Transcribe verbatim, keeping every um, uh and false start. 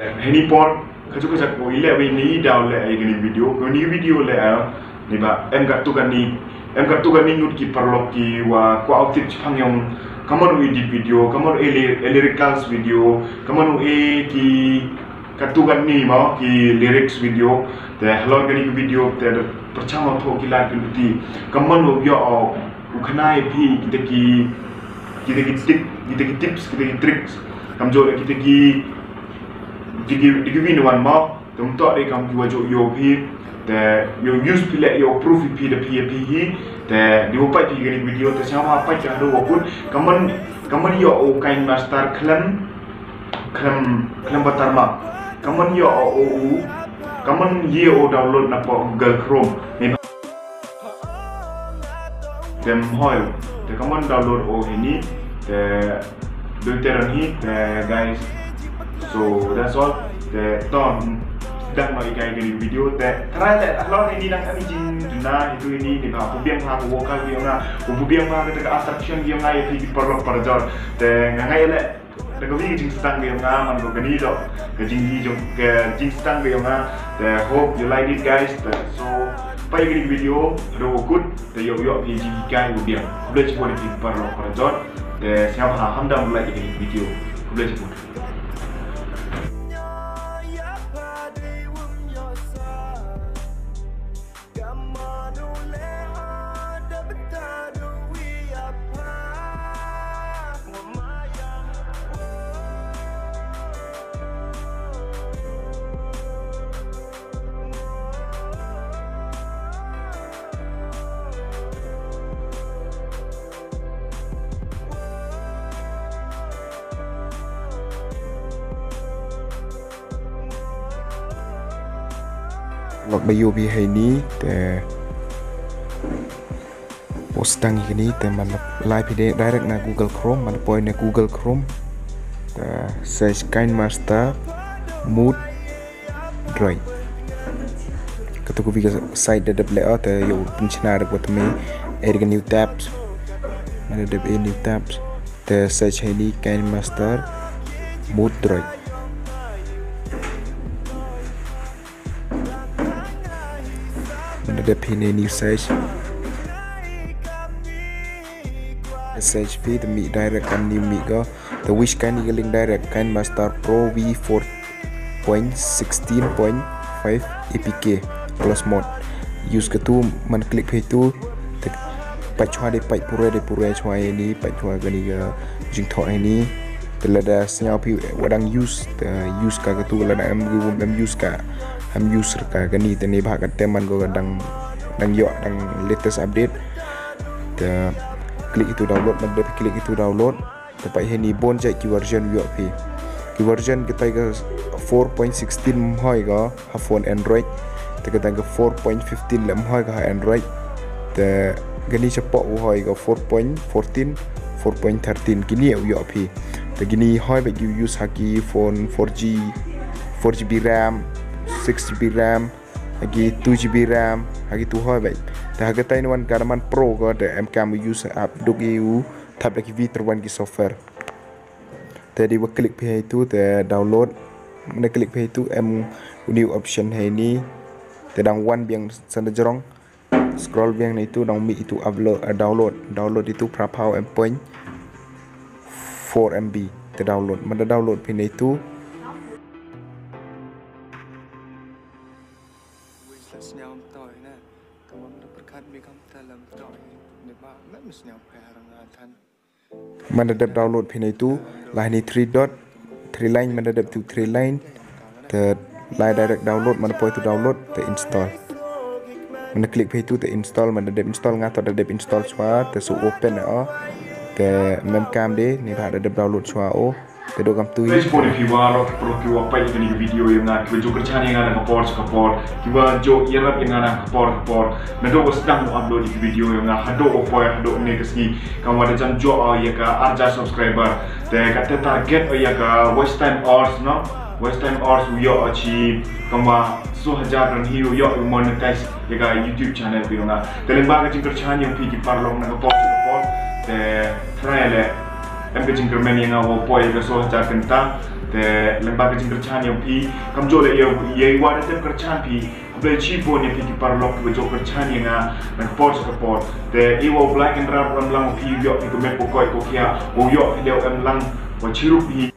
Heini por ka ju ka jak ko ile wi ni daw le ai gani video ko ni video le ai ni ba em ka tu gani em ka tu gani ngut ki paralok ki wa ko outfit chipang yong kamon u edit video kamon u e lyricals video kamon u e ki ka tu gani ma ki lyrics video te halor gani ki video te perchang tho ki lar ki luti kamon u yo u khana e phi kita ki kita ki tip kita ki tips kita ki tricks kam jo kita ki digi digi win wan ma tum to de kam ki wa jo yo phi te yo use phi le yo proof phi de phi phi hi te di wo pai phi gani video te sama pai ka do wo put kamon kamon yo o KineMaster klem klem klem batar ma kamon yo o u kamon ye o download na po Google Chrome ni Dem hoi te kamon download o hini te do teran hi te guys. So that's all. Te ton dak no ikai gani video te try le alor hini dang ami jing duna itu ini ni ba bubiang ha ko vocal video nga bubiang ha ka attraction video nga ya phi paralok parajor te nga ngai le Daga wi ka jingsdang ka yong nga man ko kani do ka jingyi jong ka jingsdang ka yong nga. Te hope you like it guys. Te so pai kani video ro kut te yo yo ki jinghikai ko biang. Khublei chibun ki paralok parajor. Te siapa ha hamdam like kani video. Khublei chibun. Lok ba yu bi hai ni te post tang ini te man lai phi de direct na Google Chrome man poi na Google Chrome te search KineMaster Mood Droid. Katu ku bi ka site da dep le o te yu pynchna da ku te me add new tabs. Man da dep add new tabs te search hai ni KineMaster Mood Droid. Mana dep hi ne new search. Search phi te mi direct kan new mi ko. Te wish kan ni link direct KineMaster Pro V four point sixteen point five A P K plus mod. Use ka tu man click phi tu. Te pat chwa de pat pure de pure chwa ni pat chwa gani ga jingthoh ni. Te lada sñiaw phi wa dang use te use ka katu lada em gu em use ka em use ka kani te ni bha ka te man ko dang dang yoh dang latest update. Te click itu download man de click itu download. Te pat hini bon jait ki version yoh phi ki version kita ka four point sixteen hoi ka ha phone Android. Te ka dang ka four point fifteen lem hoi ka ha Android. Te gani chapo u hoi ka four point fourteen, four point thirteen kini u yoh phi. Te gini hoi ba ki use ha ki phone four G, four G B RAM, six G B RAM, ha ki two G B RAM, ha ki tu hoi ba. Te ha ka tai wan ka man Pro ka te em kam use app duk i u thap da ki V three one ki software. Te di ba click phi hai tu te download. Mana click phi hai tu em new option hai ni. Te dang wan biang sana jrong. Scroll biang na itu dang mi itu upload uh, download. Download itu prapau em point four M B te download. Mana download phi na itu. Mana dep download phi na itu lah ni three dot three line mana dep tu three line. Te lai direct download mana poi tu download te install. Mana click phi tu te install mana dep install nga to da dep install chwa te su open o. Te mem kam de ni ba da dep download chwa o. Te do kam tu hi. Phi wa rok pro phi wa pai kani video yang nga phi wa jukar chani nga na kapor kapor. Phi wa jo yarap yang nga na kapor kapor. Na do wa sedang upload video yang nga hado wa poi hado ne kasi. Kam wa da jam jo ya ka arja subscriber. Te ka te target ya ka watch time hours no. Watch time hours u yo chi kam wa so hajar dan hi u yo monetize ya ka YouTube channel phi nga. Te leng ba ka jingkar chani yang phi ki parlong na kapor kapor. Te try le em ka jingkar men yang nga wa poi ya ka so hajar kenta. Te lyngba ka jingkyrchan ïa phi, kam jooh leh ïa, ïa i wa da tep kyrchan phi, khublei shibun ïa phi ki paralok kiba jooh kyrchan ïa nga na ka por sha ka por. Te i wa u Blai Kynrad u em lang u phi, u ïoh phi ka met ba koit ba khiah, u ïoh phi dei u em lang wa chirup hi,